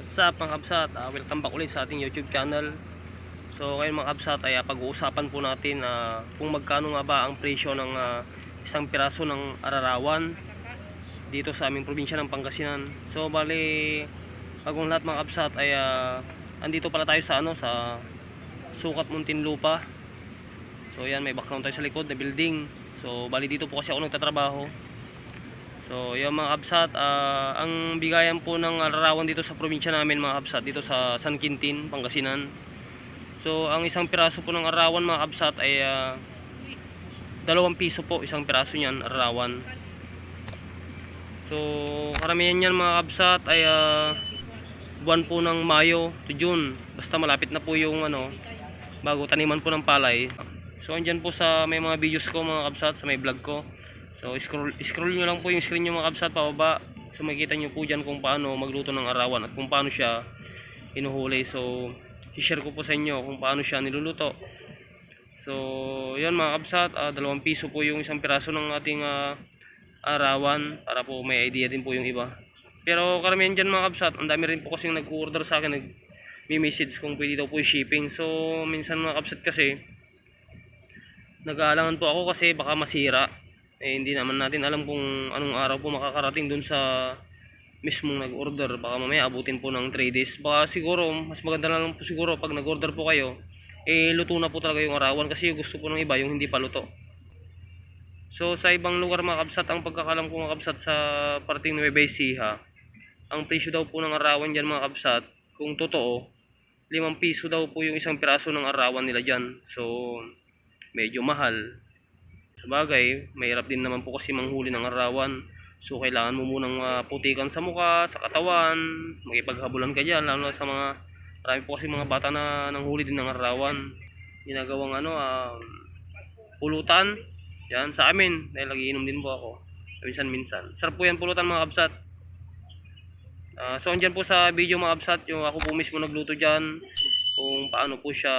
What's up mga kabsat? Welcome back ulit sa ating YouTube channel. So ngayon mga kabsat ay pag-uusapan po natin kung magkano nga ba ang presyo ng isang piraso ng ararawan dito sa aming probinsya ng Pangasinan. So bali, bagong lahat mga kabsat ay andito pala tayo sa sa Sukat Muntinlupa. So yan, may background tayo sa likod na building. So bali, dito po kasi ako nagtatrabaho. So yung mga kabsat, ang bigayan po ng ararawan dito sa probinsya namin mga kabsat, dito sa San Quintin, Pangasinan. So ang isang piraso po ng ararawan mga kabsat ay 2 piso po isang piraso niyan, ararawan. So karamihan niyan mga kabsat ay buwan po ng Mayo to June, basta malapit na po yung bago taniman po ng palay. So andyan po sa may mga videos ko mga kabsat, sa may vlog ko. So scroll nyo lang po yung screen nyo mga kabsat pababa. So makikita nyo po dyan kung paano magluto ng arawan at kung paano siya hinuhuli. So i-share ko po sa inyo kung paano siya niluluto. So yun mga kabsat, 2 piso po yung isang piraso ng ating arawan, para po may idea din po yung iba. Pero karamihan dyan mga kabsat, ang dami rin po kasing nag-order sa akin, nag-message kung pwede daw po i-shipping. So minsan mga kabsat kasi nag-aalangan po ako kasi baka masira. Hindi naman natin alam kung anong araw po makakarating dun sa mismong nag-order. Baka mamaya abutin po ng 3 days. Baka siguro, mas maganda na lang po siguro pag nag-order po kayo, luto na po talaga yung arawan, kasi gusto po ng iba yung hindi pa luto. So sa ibang lugar mga kabsat, ang pagkakalam ko mga kabsat sa parting Nueva Ecija, ang presyo daw po ng arawan dyan mga kabsat, kung totoo, 5 piso daw po yung isang piraso ng arawan nila dyan. So medyo mahal. Sabagay, mahirap din naman po kasi manghuli ng arawan. So kailangan mo munang putikan sa mukha, sa katawan, makipaghabulan ka dyan, lalo na sa marami po kasi mga bata na nanghuli din ng arawan. Ginagawang pulutan. Yan, sa amin, dahil nagiinom din po ako. Minsan-minsan. Sarap po yan pulutan mga kabsat. So andyan po sa video mga kabsat, yung ako po mismo nagluto dyan, kung paano po siya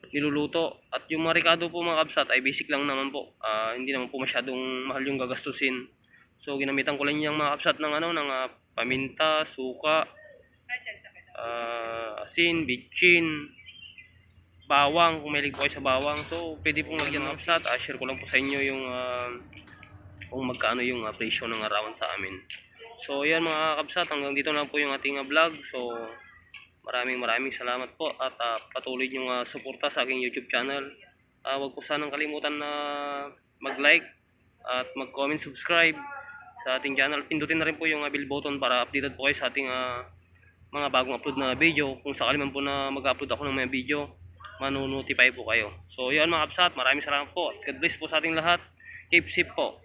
niluluto. At yung mga ricado po mga kabsat ay basic lang naman po. Hindi naman po masyadong mahal yung gagastusin. So ginamitan ko lang yung mga kabsat ng paminta, suka, asin, bitchin, bawang, kung mahilig po kayo sa bawang. So pwede pong lagyan mga kabsat. Share ko lang po sa inyo yung kung magkano yung presyo ng arawan sa amin. So yan mga kabsat, hanggang dito lang po yung ating vlog. So maraming salamat po, at patuloy nyo suporta sa aking YouTube channel. Huwag po sanang kalimutan na mag-like at mag-comment, subscribe sa ating channel. Pindutin na rin po yung bell button para updated po kayo sa ating mga bagong upload na video. Kung sakali man po na mag-upload ako ng mga video, manonotify po kayo. So yun mga kabsat, maraming salamat po. God bless po sa ating lahat. Keep safe po.